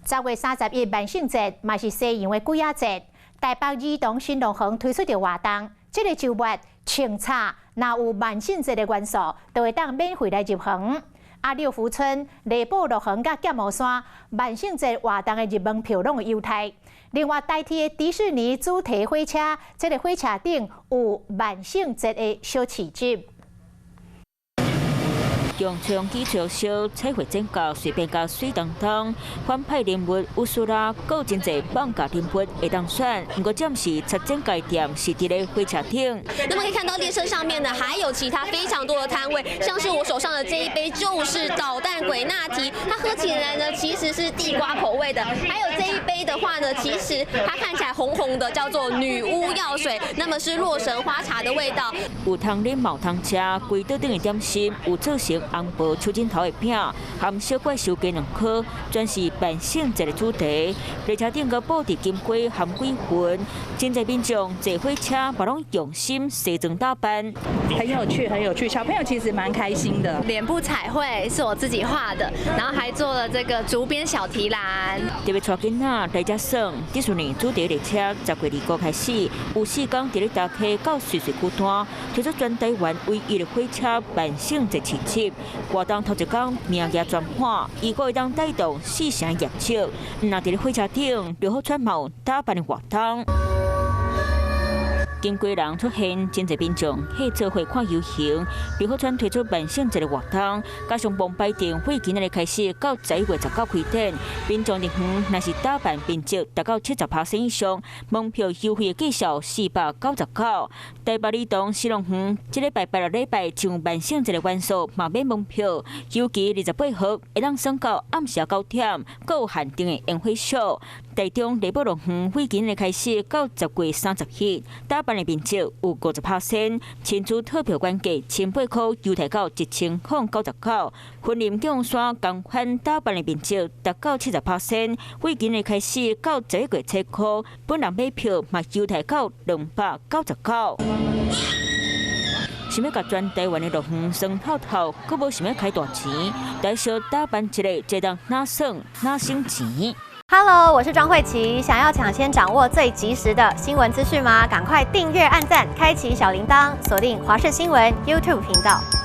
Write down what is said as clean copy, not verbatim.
10月31萬聖節嘛是西洋的鬼仔節，台北兒童新樂園推出著活動，這个週末穿插若有萬聖節的元素，就會當免費來入園。啊，六福村、麗寶樂園佮劍湖山萬聖節活動的入門票攏有優待。另外，台鐵迪士尼主題火車，這个火車頂有萬聖節的小市集。用槍機燒燒，彩繪展架隨便共媠當當，反派人物烏蘇拉，閣有真濟放假人物會當選。毋過暫時策展概念是佇咧火車頂。那麼可以看到列車上面呢，還有其他非常多的攤位，像是我手上的這一杯就是搗蛋鬼拿鐵，它喝起來呢其實是地瓜口味的。還有這一杯的話呢，其實它看起來紅紅的，叫做女巫藥水，那麼是洛神花茶的味道。有通啉嘛有通食，規桌頂的點心有做成紅白手指頭的餅，含小怪獸雞卵糕，全是萬聖節的主題。列車頂閣佈置金龜含鬼魂，真濟民眾坐火車嘛攏用心西裝打扮。很有趣，很有趣，小朋友其實蠻開心的。臉部彩繪是我自己畫的，然後還做了這個竹編小提籃。特別帶囡仔來遮耍，迪士尼主題列車10月25開始，有四工佇咧大溪到瑞穗區段，推出全台灣唯一的火車萬聖節市集。活動頭一工名額全滿，預估會當帶動四成業績。若佇咧火車頂，六福村嘛有打扮的活動。金龜人出現，真濟民眾伙做伙看遊行。六福村推出萬聖節的活動，加上王牌燈會今仔日開始到11月19開展，民眾入園若是打扮面積達到70%以上，門票優惠的價數499。台北兒童新樂園，這禮拜拜六禮拜上萬聖節的元素嘛免門票，尤其28號會當耍到暗時9點，閣有限定的煙火秀。台中麗寶樂園會今日開始到10月30日，打扮的面積有50%，親子套票原價1008箍，優待到1099。雲林劍湖山仝款打扮的面積達到70%，會今日開始到11月7箍，本人買票嘛優待到299。想欲共全台灣的樂園耍透透，閣無想欲開大錢，來小打扮一下，就當哪耍哪省錢。 Hello，我是莊慧琪。想要搶先掌握最及時的新聞資訊嗎？趕快訂閱、按讚、開啟小鈴鐺，鎖定華視新聞 YouTube 頻道。